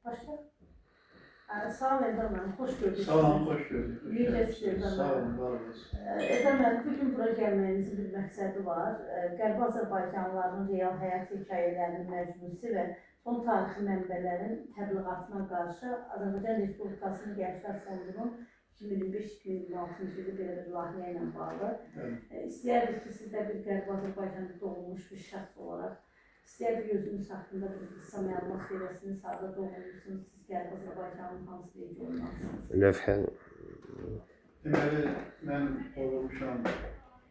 Başla. Salam Eldar müəllim, xoş gördük. Salam, xoş gördük. Xoş Necəsiniz gəlmisiniz. Eldar Sağ müəllim? olun, var olasınız. Eldar müəllim, bu gün bura gəlməyimizin bir məqsədi var. Qərbi Azərbaycanlıların real həyat hekayələrinin məcmusi və son tarixi mənbələrin təbliğatına qarşı Azərbaycan Respublikasının Gənclər Fondunun 2025-2026-cı ildə belə bir layihə ilə bağlı. Bəli. İstəyərdik ki, siz də bir Qərbi Azərbaycanda doğulmuş bir şəxs olaraq istəyərdik özünüz haqqında bir qısa məlumat verəsiniz, harda doğulmusunuz, siz Qərbi Azərbaycanın hansı regionundansınız? Lövhə. Deməli, mən doğulmuşam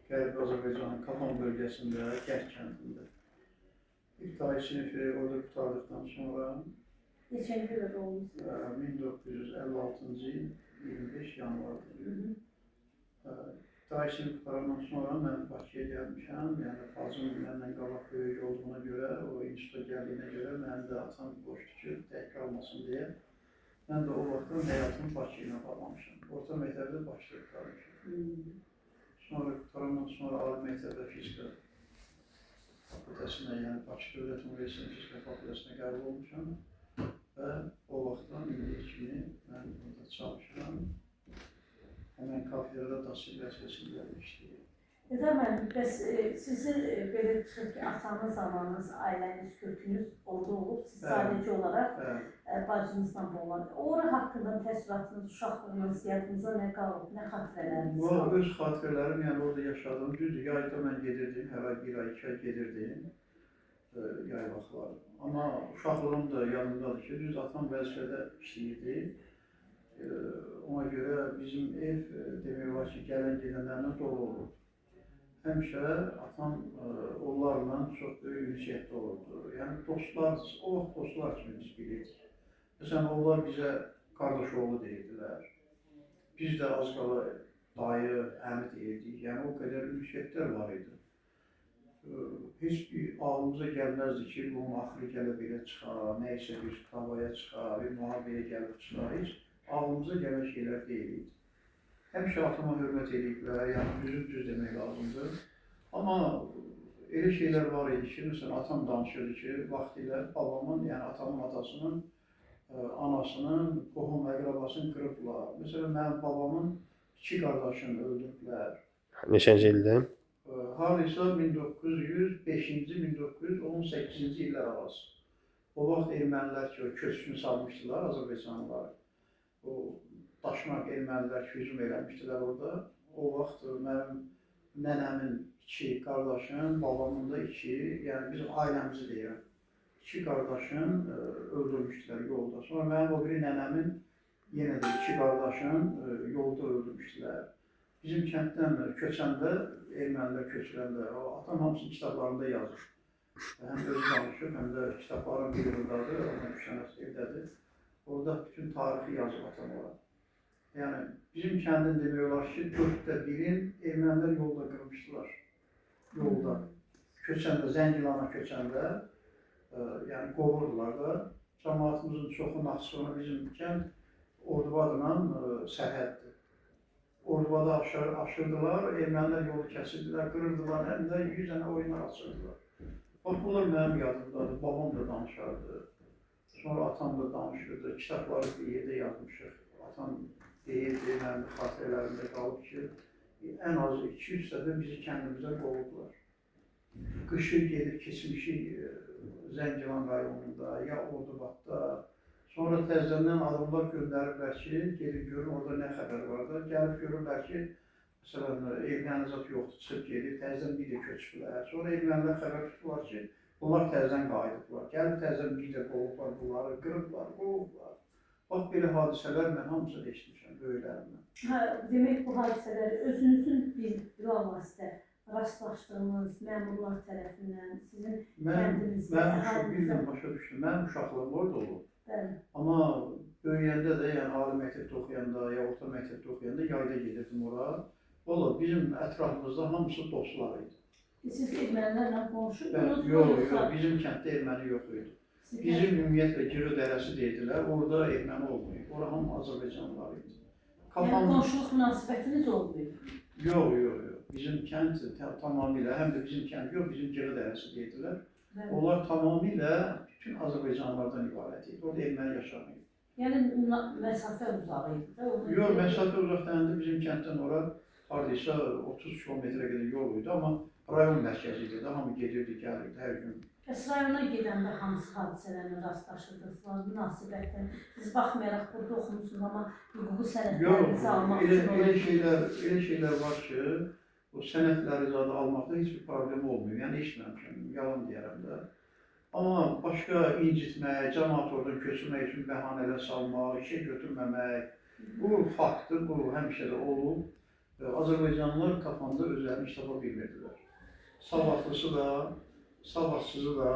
Qərbi Azərbaycanın Qapan bölgəsində, Gərg kəndində. İbtidai sinifi orada qurtardıqdan sonra Neçənci ildə doğulmusunuz? 1956-cı il 25 yanvarda. Hı -hı. İbtidai sinif qurtarandan sonra mən Bakıya gəlmişəm. Yəni bacım məndən qabaq böyük olduğuna görə, o instituta gəldiyinə görə mənim də atam qoşdu ki, tək qalmasın deyə. Mən də o vaxtdan həyatımı Bakı ilə bağlamışam. Orta məktəbdə Bakıda qurtarmışam. Sonra qurtarandan sonra ali məktəbdə fizika fakültəsinə, yəni Bakı Dövlət Universitetinin fizika fakültəsinə qəbul olmuşam və o vaxtdan indi kimi mən burada çalışıram. Həmən kafedrada dosent vəzifəsində işləyirəm. Eldar müəllim, bəs sizin belə çıxır ki, atanız, ananız, ailəniz, kökünüz orada olub, siz Bəli. sadəcə olaraq Bəli. Bacınızla olan. Ora haqqında təəssüratınız, uşaqlığınız, yadınıza nə qalıb, nə xatirələriniz Bu qalıb? öz xatirələrim, yəni orada yaşadığım, düzdür, yayda mən gedirdim, hər ay bir ay, 2 ay gedirdim yaylaqlara. Amma uşaqlığım da yadımdadır ki, düz atam vəzifədə işləyirdi. Ona görə bizim ev demək olar ki, gələn gedənlərlə dolu olurdu. Həmişə atam onlarla çox böyük ünsiyyətdə olurdu. Yəni dostlar, o vaxt dostlar kimi biz bilirdik. Məsələn, onlar bizə qardaşoğlu deyirdilər. Biz də az qala dayı, əmi deyirdik. Yəni o qədər ünsiyyətlər var idi. Heç bir ağlımıza gəlməzdi ki, bunun axırı gələ belə çıxa, nə isə bir davaya çıxa, bir müharibəyə gəlib çıxa. Heç ağlımıza gələn şeylər deyil idi. Həmişə atama hörmət ediblər, yəni düzü düz demək lazımdır. Amma elə şeylər var idi ki, məsələn, atam danışırdı ki, vaxtilə babamın, yəni atamın atasının, anasının, qohum əqrabasını qırıblar. Məsələn, mənim babamın 2 qardaşını öldürüblər. Neçənci ildə? Hardaysa 1905-ci, 1918-ci illər arası. O vaxt ermənilər ki, o köçkün salmışdılar Azərbaycanlıları. O daşmaq ermənilər hücum eləmişdilər orada. O vaxt mənim nənəmin 2 qardaşın, babamın da 2, yəni bizim ailəmizi deyirəm, 2 qardaşın öldürmüşdülər yolda. Sonra mənim o biri nənəmin yenə də 2 qardaşın yolda öldürmüşdülər. Bizim kənddən köçəndə, ermənilər köçürəndə, o atam hamısını kitablarında yazır. Həm özü danışır, həm də kitabların biri buradadır, ona 3 dənəsi evdədir. Orada bütün tarixi yazır atam ora. Yəni bizim kəndin demək olar ki, 1/4 ermənilər yolda qırmışdılar. Yolda. Köçəndə, Zəngilana köçəndə, yəni qovurdular da. Cəmaatımızın çoxu Naxçıvana, bizim kənd Ordubadla sərhəddir. Ordubada aşırdılar, ermənilər yolu kəsirdilər, qırırdılar, həm də 100 dənə oyunlar açırdılar. Bax, bunlar mənim yadımdadır, babam da danışardı, sonra atam da danışırdı, kitabları bir yerdə yazmışıq. Atam deyirdi, mənim xatirələrimdə qalıb ki, ən azı 2-3 dəfə bizi kəndimizdən qovublar. Qışı gedib keçmişik Zəngilan rayonunda, ya Ordubadda. Sonra təzədən adamlar göndəriblər ki, gedib görün orada nə xəbər var da. Gəlib görürlər ki, məsələn, erməni zat yoxdur, çıxıb gedib, təzədən bir də köçüblər. Sonra ermənilər xəbər tutdular ki, bunlar təzədən qayıdıblar. Gəlib təzədən bir də qovublar bunları, qırıblar, qovublar. Bax, belə hadisələr mən hamısını eşitmişəm böyüklərimdən. Hə, demək bu hadisələri özünüzün bir bilavasitə rastlaşdığınız məmurlar tərəfindən, sizin kəndinizdə, Mən əhalinizdə. bilmirəm, başa düşdüm. Mənim uşaqlığım orada olub. Bəli. Amma böyüyəndə də, yəni ali məktəbdə oxuyanda ya orta məktəbdə oxuyanda yayda gedirdim ora. Valla bizim ətrafımızda hamısı dostlar idi. Siz ermənilərlə qonşuydunuz? Yox, yox, bizim kənddə erməni yox idi. Bizim ümumiyyətlə Giro dərəsi deyirdilər, orada erməni olmayıb. Ora hamı Azərbaycanlılar idi. Yəni qonşuluq münasibətiniz olmayıb? Yox, yox, yox. Bizim kənd tamamilə, həm də bizim kənd yox, bizim Giro dərəsi deyirdilər. Onlar tamamilə bütün Azərbaycanlılardan ibarət idi. Orada erməni yaşamıydı. Yəni məsafə uzaq idi da? Yox, məsafə uzaq deyəndə bizim kənddən ora hardaysa 30 kilometrə qədər yol idi, amma rayon mərkəzi idi də, hamı gedirdi, gəlirdi hər gün. Bəs rayona gedəndə hansı hadisələrlə rastlaşırdınız? Münasibətlə? Siz baxmayaraq burada oxumusunuz, amma hüquqi sənədlərinizi almaq üçün Elə şeylər var ki, o sənədləri zadı almaqda heç bir problem olmuyor. Yəni, eşitməmişəm, yalan deyərəm də. Amma başqa incitmək, cəmaat oradan köçürmək üçün bəhanələr salmaq, işə götürməmək, bu faktdır, bu həmişə də olub. Azərbaycanlılar kafanda özlərini iş tapa bilmirdilər. Savadlısı da, savadsızı da,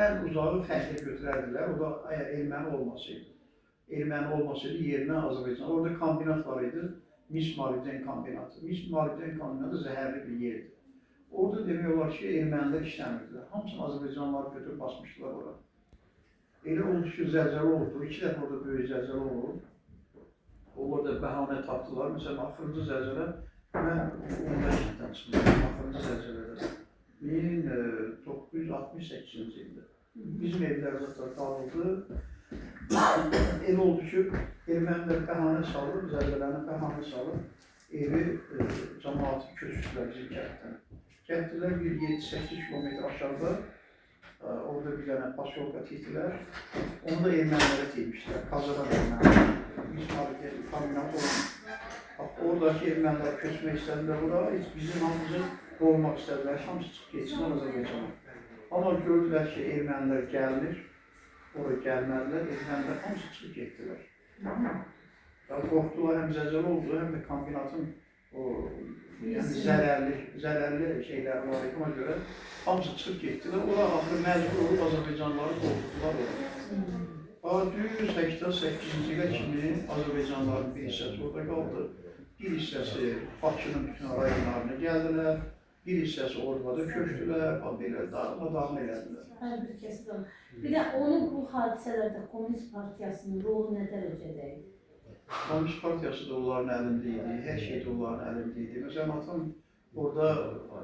ən uzağı fəhlə götürərdilər, o da əgər erməni olmasaydı. Erməni olmasaydı yerinə Azərbaycan. Orada kombinat var idi, mis molibden kombinatı. Mis molibden kombinatı zəhərli bir yerdir. Orada demək olar ki, ermənilər işləmirdilər. Hamısını Azərbaycanlılar götürüb basmışdılar ora. Elə oldu ki, zəlzələ oldu. 2 dəfə orada böyük zəlzələ oldu. Onlar da bəhanə tapdılar. Məsələn, axırıncı zəlzələ, mən onda kənddən çıxmışdım, axırıncı zəlzələdə. 1968-ci ildə. Bizim evlər zaten dağıldı. Elə oldu ki, ermənilər bəhanə salıb, zəlzələni bəhanə salıb, evi cəmaatı köçürdülər bizim kənddən. Gətirdilər bir 7-8 kilometr aşağıda, orada bir dənə pasyolka tikdilər. Onu da ermənilərə tikmişdilər, Kazadan ermənilər. Mis kombinatı olan. Bax, oradakı ermənilər köçmək istədilər ora, heç bizim hamımızı qovmaq istədilər, hamısı çıxıb getsinlər Azərbaycana. Amma gördülər ki, ermənilər gəlir, ora gəlmədilər, ermənilər hamısı çıxıb getdilər. Qorxdular, həm zəlzələ oldu, həm də kombinatın o yəni, zərərli şeyləri var idi, ona görə hamısı çıxıb getdilər. Ora axırı məcbur olub Azərbaycanlıları qovdular ora. Düz 88-ci ilə kimi Azərbaycanlıların bir hissəsi orada qaldı. Bir hissəsi Bakının bütün rayonlarına gəldilər, bir hissəsi Ordubada köçdülər, belə dağılma elədilər. Hər bir kəsi də. Bir də onun bu hadisələrdə Komünist Partiyasının rolu nə dərəcədə idi? Komünist Partiyası da onların əlində idi, hər şey də onların əlində idi. Məsələn, atam orada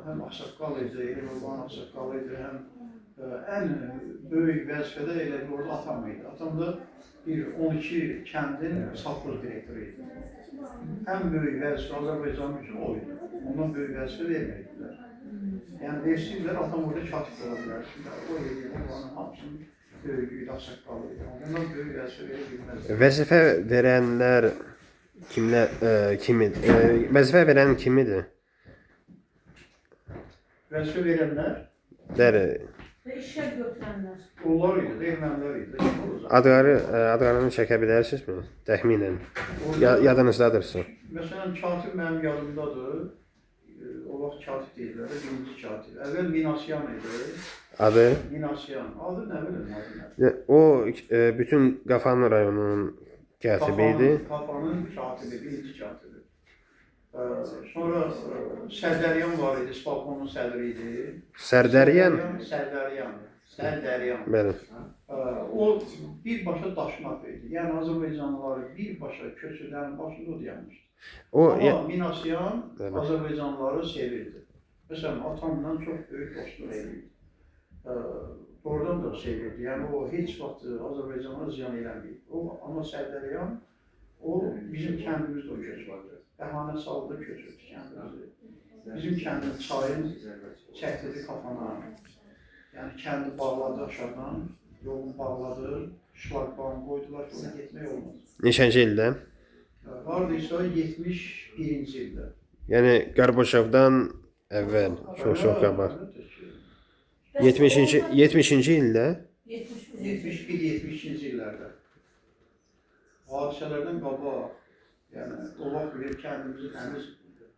həm ağsaqqal idi, Elioğlan ağsaqqalı idi, həm ən böyük vəzifədə elə bir orada atam idi. Atam da bir 12 kəndin sovxoz direktoru idi. Ən böyük vəzifə Azərbaycan üçün o idi. Ondan böyük vəzifə vermirdilər. Yəni versiydilər, atam orada katib ola bilər. Şimdi o idi, onların hamısının böyüyü idi, ağsaqqalı idi. Ondan böyük vəzifə verə bilməzdilər. Vəzifə verənlər kimlər, kimi? Vəzifə verən kimidir? Vəzifə verənlər? Bəli. Və işə götürənlər. Onlar idi, ermənilər idi. Adlarını çəkə bilərsinizmi? Təxminən. Yadınızdadırsa. Məsələn, katib mənim yadımdadır. O vaxt katib deyirlər, birinci katib. Əvvəl Minasyan idi. Adı? Minasyan. Adı nə bilim, adı nə? O, bütün Qafan rayonunun katibi idi. Qafanın katibi, birinci katibi. Sonra Sərdəryan var idi, Spalkonun sədri idi. Sərdəryan? Sərdəryan. Sərdəryan. Bəli. O birbaşa daşmaq idi. Yəni Azərbaycanlıları birbaşa köçürlərin başında o dayanmışdı. Amma Minasyan Azərbaycanlıları sevirdi. Məsələn, atamla çox böyük dostluq edirdi. Doğrudan da sevirdi. Yəni o heç vaxt Azərbaycanlara ziyan eləməyib. Amma Sərdəryan, o bizim kəndimizdə o köçürdü. Bəhanə saldı, köçürdü kəndimizi. Bizim kəndin çayın çəkdirdi kafana. Yəni kəndi bağladı aşağıdan, yolunu bağladı, şlaqbaum qoydular ki, ona getmək olmaz. Neçənci ildə? Hardaysa 71-ci ildə. Yəni Qarbaçovdan əvvəl, çox-çox qabaq. 70-ci ildə? 71-72-ci illərdə. Hadisələrdən qabaq, yəni o vaxt bir kəndimizi təmiz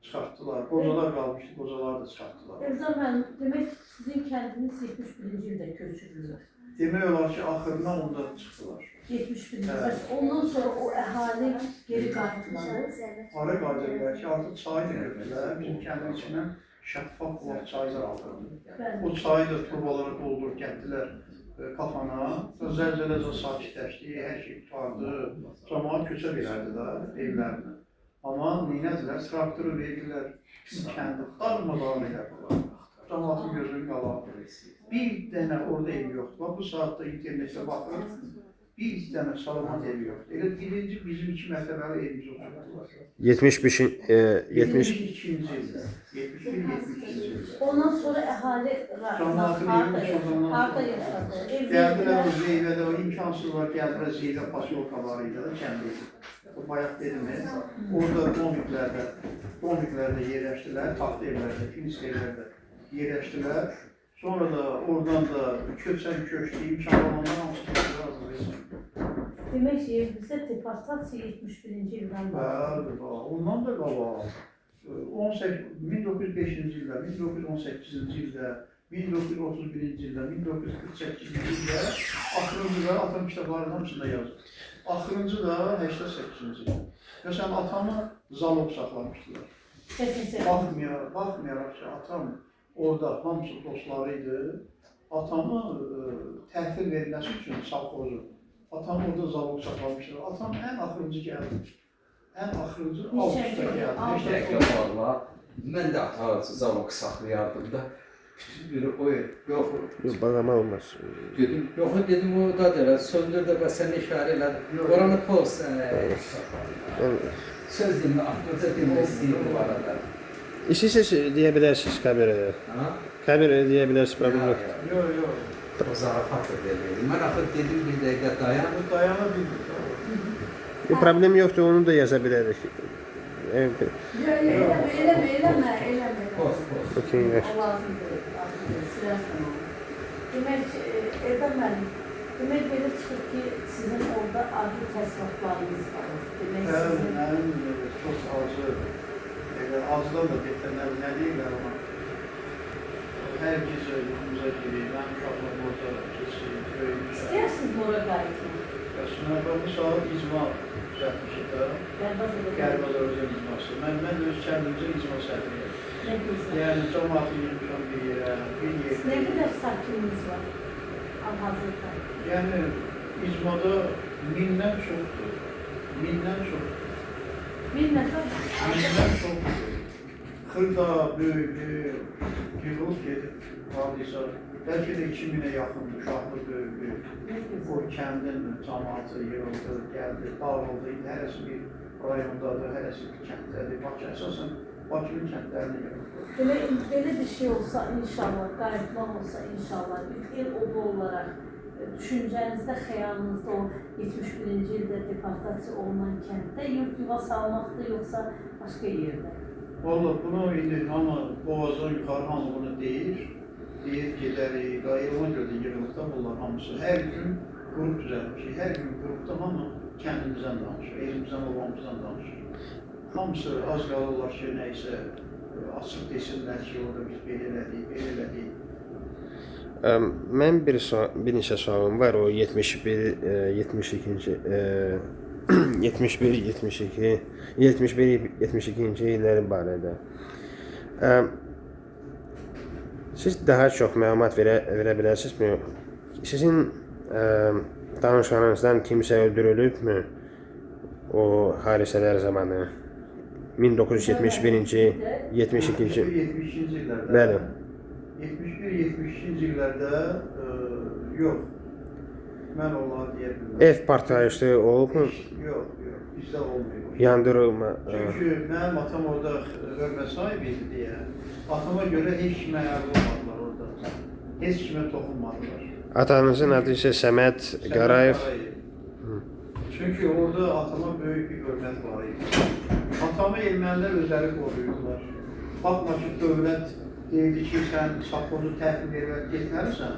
çıxartdılar. Qocalar qalmışdı, qocalar da çıxartdılar. Elzar müəllim, demək sizin kəndiniz 71-ci ildə köçürülür. Demək olar ki, axırına onda çıxdılar. 71-ci. Bəs ondan sonra o əhali geri qayıtmadı. Hara qayıda bilər ki, artıq çayı da götürdülər. Bizim kəndin içindən şəffaf bulaq çaylar alırdı. O çayı da turbalara doldurub gətirdilər kafana. Zəlzələ sakitləşdi, hər şey qurtardı. Camaat köçə bilərdi də evlərinə. Amma neynədilər? Traktoru verdilər, kəndi darmadağın elədilər. Camaatın gözünün qabağı. Bir dənə orada ev yoxdur. Bax, bu saatda internetdə baxır, bir dənə salamat evi yoxdur. Elə birinci bizim 2 mərtəbəli evimizi oturtdular. 75 70 72-ci ildə. 71-72-ci ildə. Ondan sonra əhali Cəmaatın harda evi yaşadı? ondan Harda sonra. yaşadı? Ev Gəldilər o verdilər. Zeyvədə, o imkansız var, gəldilər Zeyvə pasyolka var idi da, kənd idi. O bayaq dedim, orada domiklərdə yerləşdilər, taxta evlərdə, finis evlərdə yerləşdilər. Sonra da oradan da köçən köçdü, imkan olanlar hamısı köçdülər Azərbaycana. Demək ki, bizdə deportasiya 71-ci ildən başladı. Bəli, bax, ondan da qabaq. 1905-ci ildə, 1918-ci ildə, 1931-ci ildə, 1948-ci ildə, axırıncı da atam kitablarının hamısında yazır. Axırıncı da 88-ci ildə. Məsələn, atamı zalog saxlamışdılar. Kesinlikle. Baxmayaraq ki, atam orada hamısı dostları idi. Atamı təhvil verilməsi üçün savxozu. Atam orada zalog saxlamışdılar. Atam ən axırıncı gəldi. Ən axırıncı Neçə avqustda il? gəldi. Avqust. Bir dəqiqə valla, mən də ata zalog saxlayardım da. Bütün bir o yox, Yox, bağlama olmaz. dedim, yox dedim o da elə söndür də bəs sən işarə elədin. Yox. Oranı poz. Yəni, Söz demə, axırca demək istəyir bu arada. İstəyirsiniz deyə bilərsiniz kameraya. Ha? Kameraya deyə bilərsiniz, problem yoxdur. Yox, yox. O zarafat da demirdi. Mən axı dedim bir dəqiqə dayan. Bu dayana bilmir. Bir problem yoxdur, onu da yaza bilərik. Evet. Yox, eləmə, eləmə, eləmə, eləmə. Poz, poz. Okey, yaxşı. O lazım deyil, lazım deyil, silərsən onu. Demək ki, Eldar müəllim, demək belə çıxır ki, sizin orada adi təəssüratlarınız var. Demək Bəli, sizin mənim çox acı, elə acıdan da betər, nə deyirlər ona. Hər gecə yuxumuza girir, mənim uşaqlarım orada keçir, böyümüşəm. İstəyirsiniz ora qayıtmaq? Bəs mən bu saat icma düzəltmişik də. Qərbi Azərbaycan. Qərbi Azərbaycan icması. Mən öz kəndimizə icma sədriyəm. Nə gözəl. Yəni cəmaatı yığmışam bir yerə, bir Nə yerdə. qədər sakininiz var hal-hazırda? Yəni icmada 1000-dən çoxdur. 1000-dən çoxdur. Bir nəfər 1000-dən çoxdur. Xırda, böyüklü, yığılıb gedib hardaysa, bəlkə də 2000-ə yaxındır, uşaqlı, böyüklü. Nə gözəl. O kəndin cəmaatı yığıldı, gəldi, dağıldı. İndi hərəsi bir rayondadır, hərəsi bir kənddədir. Bakı əsasən Bakının kəndlərinə yığıldı. Demək, belə bir şey olsa inşallah, qayıtmaq olsa inşallah, bir el obu olaraq düşüncənizdə, xəyalınızda o 71-ci ildə deportasiya olunan kənddə yurt yuva salmaqdır, yoxsa başqa yerdə? Vallahi bunu indi hamı boğazdan yuxarı hamı bunu deyir. Deyir gedərik, ona görə də yığılıb da bunlar hamısı. Hər gün qrup düzəltmişik. Hər gün qrupda hamı kəndimizdən danışır, evimizdən, obamızdan danışır. Hamısı az qalırlar ki, nə isə açıq desinlər ki, orada biz belə elədik, belə elədik. Mənim bir neçə sualım var. O 71, 72-ci, 71, 72, 71, 72-ci illəri barədə. Siz daha çox məlumat verə bilərsinizmi? Sizin danışanınızdan kimsə öldürülübmü o hadisələr zamanı? 1971-ci, 72-ci. 72-ci illərdə. Bəli. 71-72-ci illərdə yox. Mən onları deyə bilmərəm. Ev partlayışı olubmu? Yox, yox, bizdə olmayıb. Yandırılma. Çünki mənim atam orada hörmət sahibi idi deyə, atama görə heç kimə əl olmadılar orada. Heç kimə toxunmadılar. Atanızın adı isə Səməd Səməd Qarayev. Çünki orada atama böyük bir hörmət var idi. Atamı ermənilər özləri qoruyurdular. Baxma ki, dövlət deyirdi ki, sən safxozu təhvil vermək getməlisən.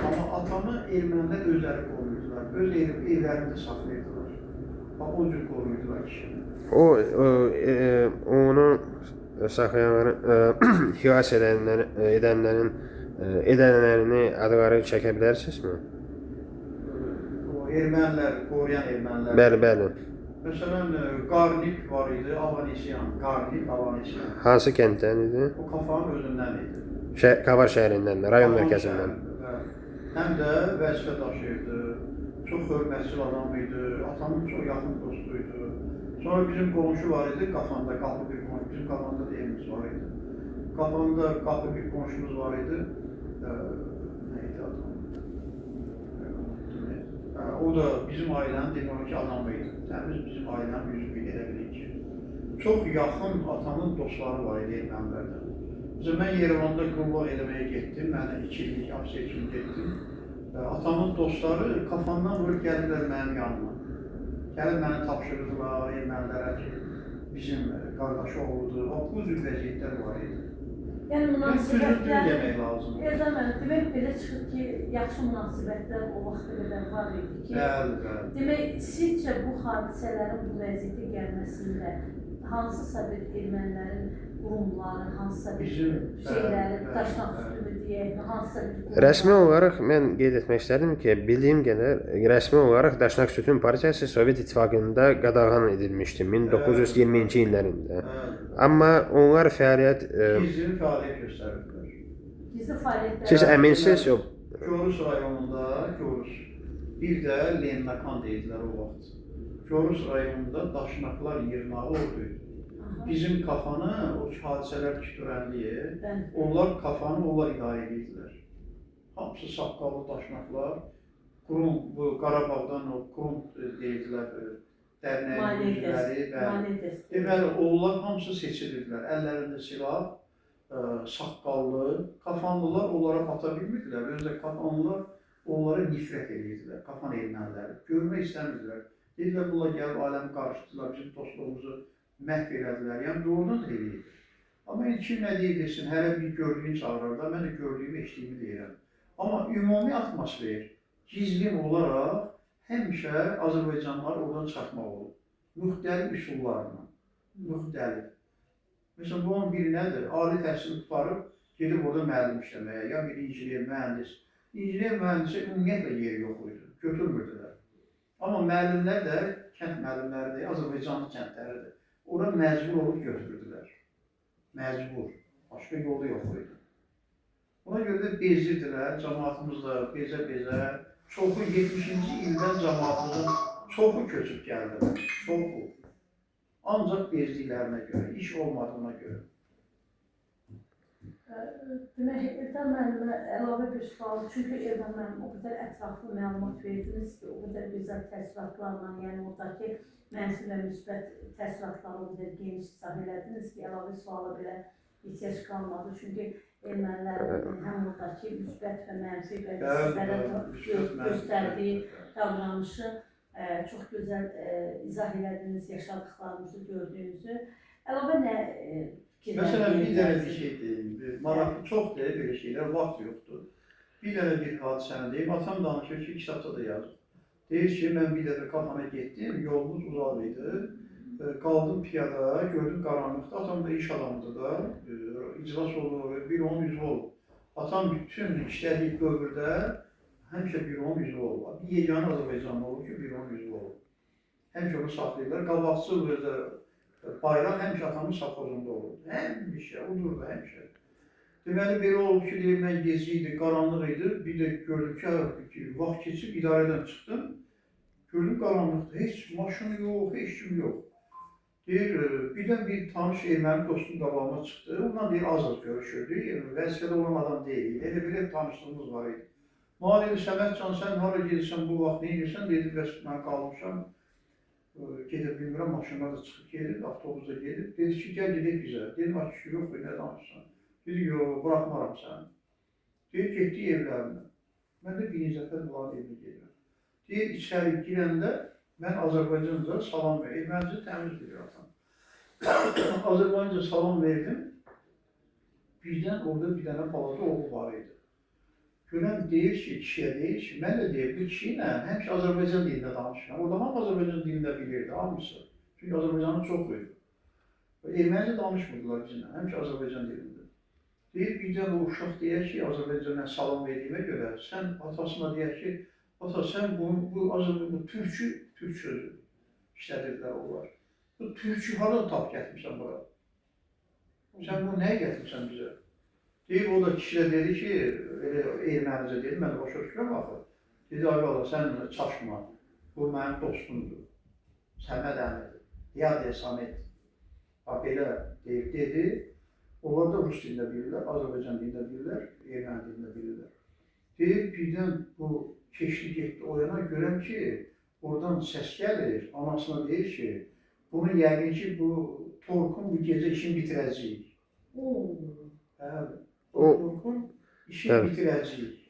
Amma atamı ermənilər özləri qoruyurdular. Öz evlərində saxlayırdılar. Bax, o cür qoruyurdular kişini. Onu saxlayanların, xilas edənlərin edənlərini adları çəkə bilərsinizmi? O ermənilər, qoruyan ermənilər. Bəli, bəli. Məsələn, Qarnik var idi, Avanesyan, Qarnik Avanesyan. Hansı kənddən idi? O Kafanın özündən idi. Qavar şəhərindən, rayon Kafan mərkəzindən. şəhərində, bəli. Həm də vəzifə daşıyırdı, çox hörmətçil adam idi, atamın çox yaxın dostu idi. Sonra bizim qonşu var idi Qafanda, qapı bir qonşu, bizim Qafanda da evimiz var idi. Qafanda qapı bir qonşumuz var idi. Nə idi adı? O da bizim ailənin demək olar ki, adamı idi. Təmiz bizim ailənin üzvü idi, elə bilin ki. Çox yaxın atamın dostları var idi ermənilərdən. Məsələn, mən Yerevanda qulluq eləməyə getdim, mən 2 illik ofisiya üçün getdim. Atamın dostları kafandan vurub gəlirlər mənim yanıma. Gəlib məni tapşırdılar ermənilərə ki, bizim qardaşı oğludur. Bu cür vəziyyətlər var idi. Yəni münasibətlər demək lazımdır. Eldar müəllim, demək belə çıxır ki, yaxşı münasibətlər o vaxta qədər var idi ki. Bəli, bəli. Demək, sizcə bu hadisələrin bu vəziyyətə gəlməsində hansısa bir ermənilərin qurumları, hansısa bir şeyləri, daşnaq üstünü deyək, hansısa bir qurumlar... Rəsmi olaraq mən qeyd etmək istərdim ki, bildiyim qədər rəsmi olaraq Daşnak Sütün Partiyası Sovet İttifaqında qadağan edilmişdi 1920-ci illərində. Amma onlar fəaliyyət... Gizli fəaliyyət göstərirdilər. Gizli fəaliyyətlər... Siz əminsiniz? Gorus rayonunda, Gorus, bir də Lennakan deyirdilər o vaxt. Gorus rayonunda daşnaqlar yığnağı orada idi. Bizim kafanı, o hadisələr ki, törənliyi, onlar kafanı onlar idarə edirdilər. Hamısı saqqallı daşnaqlar, Qurum, bu Qarabağdan o Qurum deyirdilər, dərnəyin üzvləri. Deməli, onlar hamısı seçilirdilər. Əllərində silah, saqqallı, kafanlılar onlara bata bilmirdilər. Özü də kafanlılar onlara nifrət edirdilər, kafan erməniləri. Görmək istəmirdilər. Dedilər, bunlar gəlib aləmi qarışdırdılar, bizim dostluğumuzu məhv elədilər. Yəni, doğrudan da eləyir. Amma indi kim nə deyir desin, hələ bir gördüyünü çağırır da, mən də gördüyümü, eşitdiyimi deyirəm. Amma ümumi atmosfer gizlin olaraq həmişə Azərbaycanlılar oradan çıxartmaq olub. Müxtəlif üsullarla, müxtəlif. Məsələn, bunun biri nədir? Ali təhsil qurtarıb, gedib orada müəllim işləməyə, ya bir injiner, mühəndis. İnjiner, mühəndisə ümumiyyətlə yeri yox idi, götürmürdülər. Amma müəllimlər də, kənd müəllimləri də, Azərbaycanlı kəndləridir. Ora məcbur olub götürürdülər. Məcbur. Başqa yolu yox idi. Ona görə də bezirdilər, cəmaatımız da bezə-bezə. Çoxu 70-ci ildən cəmaatımızın çoxu köçüb gəldilər. Çoxu. Ancaq bezdiklərinə görə, iş olmadığına görə. Demək, Eldar müəllimə əlavə bir sual, çünki Eldar müəllim o qədər ətraflı məlumat verdiniz ki, o qədər gözəl təəssüratlarla, yəni oradakı mənfi və müsbət təəssüratları o qədər geniş izah elədiniz ki, əlavə suala belə ehtiyac qalmadı. Çünki ermənilərin həm oradakı müsbət və mənfi və sizlərə göstərdiyi davranışı çox gözəl izah elədiniz, yaşadıqlarımızı, gördüyünüzü. Əlavə nə? Məsələn, bir dənə bir şey deyim, maraqlı çox deyil belə şeylər, vaxt yoxdur. Bir dənə bir hadisəni deyim, atam danışır ki, kitabda da yazır. Deyir ki, mən bir dəfə Kafana getdim, yolumuz uzaq idi. Qaldım piyada, gördüm qaranlıqda, atam da iş adamıdır da, iclas olur, bir onun üzvü olub. Atam bütün işlədiyi dövrdə həmişə bir onun üzvü olub. Bir yeganə Azərbaycanlı olub ki, bir onun üzvü olub. Həmişə onu saxlayırlar, qabaqcıl özdə bayraq həmişə atamın safxozunda olurdu. Həmişə, udurdu həmişə. Deməli, belə olub ki, deyir, mən gecə idi, qaranlıq idi. Bir də gördüm ki, vaxt keçib idarədən çıxdım. Gördüm qaranlıqdır, heç maşın yox, heç kim yox. Deyir, birdən bir tanış erməni dostum qabağıma çıxdı. Ondan deyir, az-az görüşürdük. Vəzifədə olan adam deyil. Elə belə tanışlığımız var idi. Mənə dedi, Səmədcan, sən hara gedirsən, bu vaxt nə edirsən? Dedi, bəs mən qalmışam. Gedə bilmirəm, maşınlar da çıxıb gedir, avtobusda gedir. Dedi ki, gəl gedək bizə. Dedim, ay kişi, yox, nə danışsan? Dedi, yox, buraxmaram səni. Deyir, getdik evlərinə. Mən də birinci dəfə bunların evinə gedirəm. Deyir, içəri girəndə mən Azərbaycanca salam verdim. Ermənicə təmiz bilir atam. Azərbaycanca salam verdim. Birdən orada bir dənə balaca oğlu var idi. Görən deyir ki, kişiyə deyir ki, mən də deyir, bu kişi ilə həmişə Azərbaycan dilində danışıram. Orada hamı Azərbaycan dilində bilirdi, hamısı. Çünki Azərbaycanın çox idi. Ermənicə danışmırdılar bizimlə, həmişə Azərbaycan dilində. Deyir, birdən o uşaq deyər ki, Azərbaycanla salam verdiyimə görə, sən atasına deyər ki, ata, sən bu türkü, türk sözü işlədirdilər onlar. Bu türkü harada tap gətirmişsən bura? Sən bunu nəyə gətirmişsən bizə? Deyir, o da kişi də dedi ki, elə ermənicə dedi, mən də başa düşürəm axı. Dedi, ay bala, sən çaşma, bu mənim dostumdur, Səməd əmidir, ya deyə Samet. Ha, belə deyib, dedi, onlar da rus dilində bilirlər, Azərbaycan dilində bilirlər, erməni dilində bilirlər. Deyir, birdən bu keçdi getdi o yana, görəm ki, oradan səs gəlir, anasına deyir ki, bunu yəqin ki, bu Torkun bu gecə işini bitirəcəyik. Bəli, bu Torkun işini bitirəcəyik.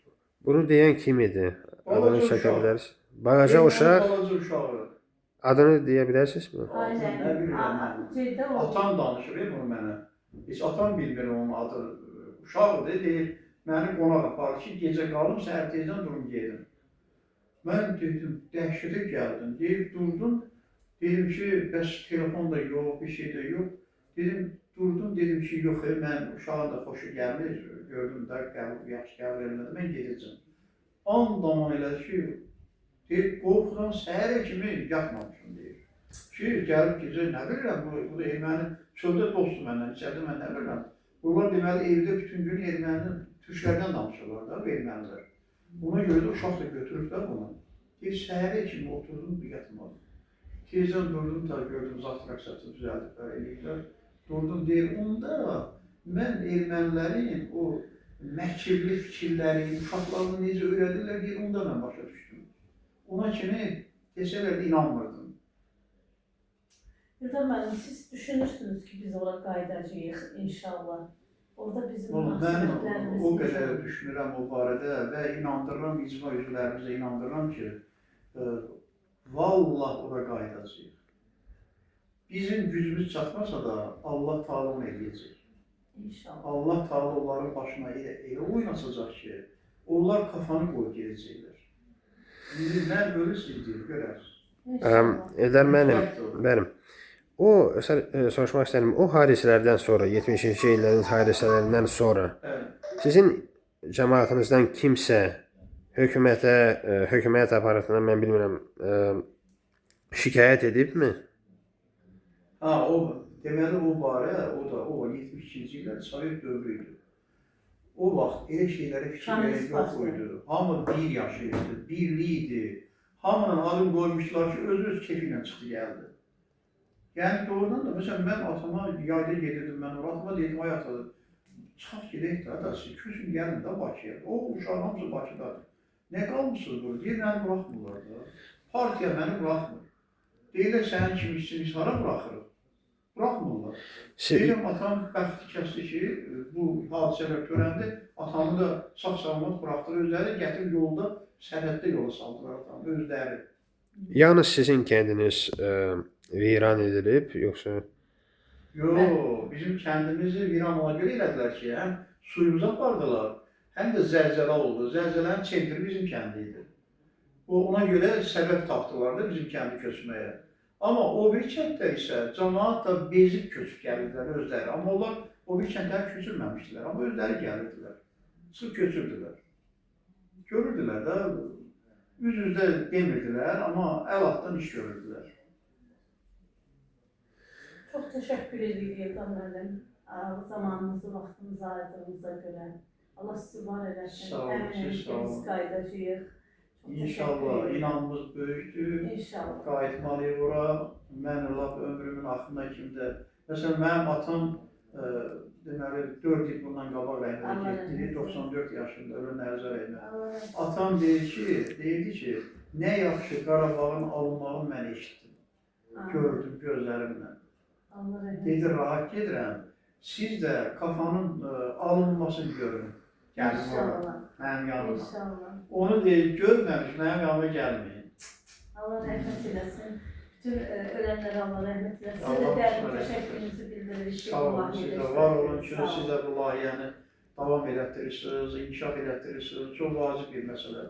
Bunu deyən kim idi? Adını çəkə bilərsiniz? Balaca uşaq. Balaca uşağı. Adını deyə bilərsinizmi? Aynen. Nə bilirəm mən. Atam danışır bunu mənə. Heç atam bilmir onun adı. Uşaqdır, deyir, məni qonaq aparır ki, gecə qalım, səhər tezdən durum gedim. Mən dedim, dəhşətə gəldim. Deyir, durdum, dedim ki, bəs telefon da yox, bir şey də yox. Dedim, durdum, dedim ki, yox, mən uşağın da xoşu gəlmir, gördüm də, yaxşı qəbul eləmədi, mən gedəcəm. Andaman elədi ki, deyir, qorxudan səhərə kimi yatmamışım, deyir. Ki, gəlib gecə, nə bilirəm, bu da erməni, çöldə dostum məndən, içəridə mən nə bilirəm. Bunlar deməli, evdə bütün gün erməninin, türklərdən danışırlar da, bu ermənilər. Ona görə də uşaq da götürüb də bunu. Deyir, səhərə kimi oturdum, yatmadım. Tezdən durdum, ta gördüm, zavtrak satı düzəldiblər, eləyiblər. Durdum, deyir, onda mən ermənilərin o məkirli fikirləri, uşaqlarını necə öyrədirlər, deyir, onda mən başa düşdüm. Ona kimi desələr də inanmırdım. İldar müəllim, siz düşünürsünüz ki, biz ora qayıdacağıq inşallah. Orada bizim münasibətlərimiz... Mən o qədər düşünürəm o barədə və inandırıram, icma üzvlərimizə inandırıram ki, vallah ora qayıdacağıq. Bizim gücümüz çatmasa da Allah Taala onu eləyəcək. İnşallah. Allah Taala onların başına elə oyun açacaq ki, onlar kafanı qoyub gedəcəklər. İndi mən ölürsünüz deyir, görərsiniz. Eldar müəllim, bəlim. O, soruşmaq istəyirəm, o hadisələrdən sonra, 70-ci illərin hadisələrindən sonra, sizin cəmaatınızdan kimsə hökumətə, hökumət aparatına, mən bilmirəm, şikayət edibmi? Ha, o, deməli o barə, o da, o 72-ci illər Sovet dövrü idi. O vaxt elə şeylərə fikir verən yox idi. Hamı bir yaşayırdı, birlik idi. Hamının adını qoymuşdular ki, özü öz kefi ilə çıxdı, gəldi. Yəni doğrudan da, məsələn, mən atama yayda gedirdim, mən ora atama dedim, ay ata, çıxaq gedək də, adası, köçün gəlin də Bakıya. O uşağın hamısı Bakıdadır. Nə qalmışsınız burada? Deyir, məni buraxmırlar da. Partiya məni buraxmır. Deyirlər, sənin kimi işçini biz hara buraxırıq? Buraxmırlar. Deyirəm, atam bəxti kəsdi ki, bu hadisələr törəndi, atamı da sağ-salamat buraxdılar, özləri gətirib yolda, sərhəddə yola saldılar atamı, özləri. Yalnız sizin kəndiniz viran edilib, yoxsa? Yox, bizim kəndimizi viran ona görə elədilər ki, həm suyumuzu apardılar, həm də zəlzələ oldu. Zəlzələnin centri bizim kəndi idi. Ona görə səbəb tapdılar da bizim kəndi köçməyə. Amma o bir kəndlər isə camaat da bezib köçüb gəlirdilər özləri. Amma onlar o bir kəndləri köçürməmişdilər, amma özləri gəlirdilər. Çıxıb köçürdülər. Görürdülər də, üz-üzdə demirdilər, amma əl altdan iş görürdülər. Çox təşəkkür edirik Eldar müəllim. Zamanınızı, vaxtınızı ayırdığınıza görə. Allah sizi var eləsin. Sağ olun, siz sağ olun. Biz qayıdacağıq. İnşallah, inanımız böyükdür. İnşallah. Qayıtmalıyıq ora. Mən lap ömrümün axırına kimi də. Məsələn, mənim atam deməli 4 il bundan qabaq rəhmətə getdi. 94 yaşında ölən Ərzə rəhmət. Atam deyirdi ki, nə yaxşı Qarabağın alınmağını mən eşitdim. Gördüm gözlərimlə. Dedi, rahat gedirəm. Siz də kafanın alınmasını görün. Gəlin ora, mənim yanıma. İnşallah. Onu deyir, görməmiş, mənim yanıma gəlməyin. Allah rəhmət eləsin. Bütün ölənlərə Allah rəhmət eləsin. Sizə də dərin təşəkkürünüzü bildiririk. Sağ olun, siz də var olun ki, siz də bu layihəni davam elətdirirsiniz, inkişaf elətdirirsiniz. Çox vacib bir məsələdir.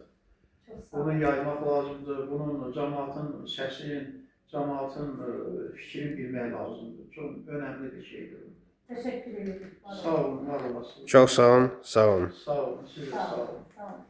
Bunu yaymaq lazımdır, bunun cəmaatın səsini, cəmaatın fikrini bilmək lazımdır. Çox önəmli bir şeydir. Təşəkkür edirik. Sağ olun, var olasınız. Çox sağ olun, sağ olun. Sağ olun, siz də sağ olun. Sağ olun.